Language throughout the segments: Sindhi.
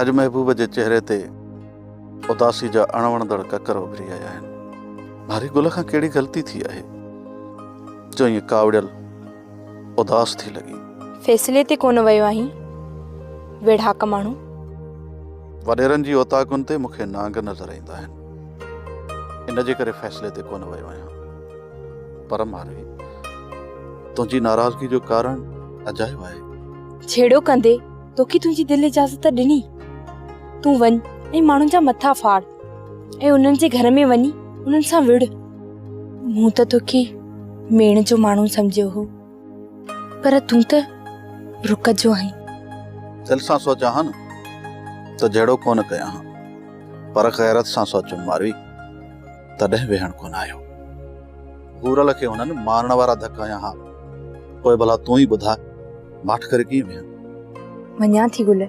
اڄ محبوب جي چهري تي اداسي جا اڻوڻندڙ ڪڪر اڀري آيا آهن. ماري گل کان ڪهڙي غلطي ٿي آهي جو ائين ڪاوڙيل اداس ٿي لڳي. فيصلي تي ڪونه ويو آهين ويڙهاڪ ماڻهو. وڏيرن جي اوطاقن تي مون کي نانگ نظر ايندا آهن. ان جي ڪري فيصلي تي ڪونه ويو آهيان. پر ماروي تنهنجي ناراضگي جو ڪارڻ اجايو آهي. جهيڙو ڪندي توکي تنهنجي دل اجازت ڏني. تون وڃ ۽ ماڻهن جا مٿا ڦاڙ ۽ انهن جي گهر ۾ وڃي انهن سان وڙهه. مون ته توکي ميڻ جو ماڻهو سمجهيو هو، پر تون ته رڪ جو آهين. دل سان سوچان ها نه ته جهيڙو ڪونه ڪيان ها، پر غيرت سان سوچيم ماروي تڏهن ويهڻ ڪونه آيو. ڀورل کي هنن مارڻ وارا ڌڪ هنيا ها، پوء ڀلا تون ئي ٻڌاء ماٺ ڪري ڪيئن ويهان؟ مڃان ٿي گل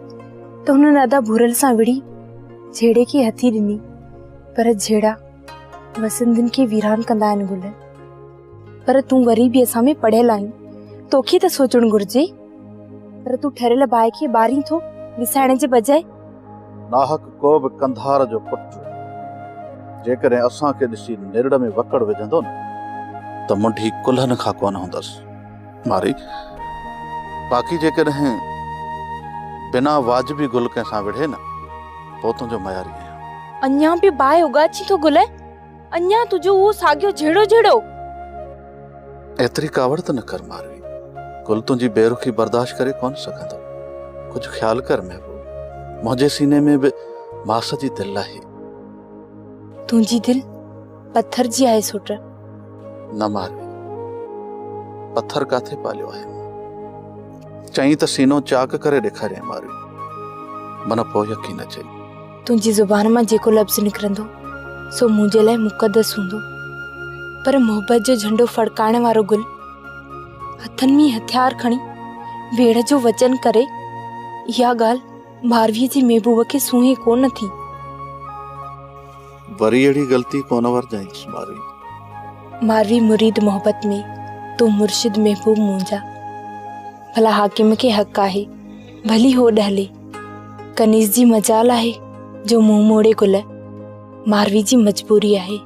ته هنن ادا ڀورل سان وڙهي جهيڙي کي هٿي ڏني، پر جهيڙا وسندين کي ويران ڪندا آهن گل. پر تون وري به اسان ۾ پڙهيل آهين، توکي ته سوچڻ گهرجي. پر تون ٺريل باهه کي ٻارين ٿو وسائڻ جي بجاء. ناحق ڪو به ڪنڌار جو پٽ جيڪڏهن اسان کي ڏسي نرڙ ۾ وڪڙ وجهندو نه ته منڍي ڪلهن کان ڪونه هوندس. مارئي، باقي جيڪڏهن بنا واجبي گل ڪنهن سان وڙهي نه، پوء تنهنجو مياري آهيان. اڃا به باهه اڳاڇين ٿو گل، اڃا تنهنجو اهو ساڳيو جهيڙو جهيڙو. ايتري ڪاوڙ ته نه ڪر ماروي، گل تنهنجي بي رخي برداشت ڪري ڪونه سگهندو. ڪجهه خيال ڪر محبوب، منهنجي سيني ۾ به ماس جي دل آهي. تنهنجي دل پٿر جي آهي سوٽ. نه ماروي، پٿر ڪاٿي پاليو آهي مون. چئين ته سينو چاڪ ڪري ڏيکاريائين ماروي، من پوء يقين اچئي. تنهنجي زبان مان جيڪو لفظ نڪرندو سو منهنجي لاء مقدس هوندو. پر محبت جو جهنڊو ڦڙڪائڻ وارو گل هٿن ۾ هٿيار کڻي ويڙهه جو وچن ڪري، اها ڳالهه مارويء جي محبوب کي سونهين ڪو نه ٿي. وري اهڙي غلطي ڪونه ورجائيندس ماروي. ماروي مريد محبت ۾ تون مرشد محبوب منهنجا. ڀلا حاڪم کي حق آهي ڀلي هوڏ هلي. ڪنيز جي مجال آهي جو منهن موڙي گل. ماروي جي مجبوري آهي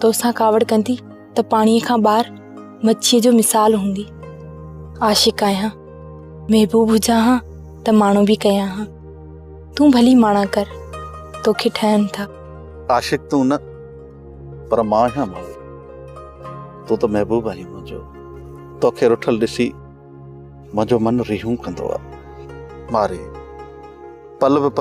توسان ڪاوڙ ڪندي ته پاڻيء کان ٻاهر مڇيء جو مثال هوندي. عاشق آهيان محبوب هجان ها ته ماڻو به ڪيان ها. تون ڀلي ماڻا ڪر، توکي ٺهن ٿا. عاشق تون نه پر مان آهيان ماروي. تون ته محبوب آهين منهنجو. توکي رٺل ڏسي منهنجو من ريهون ڪندو آ. ماري پل به.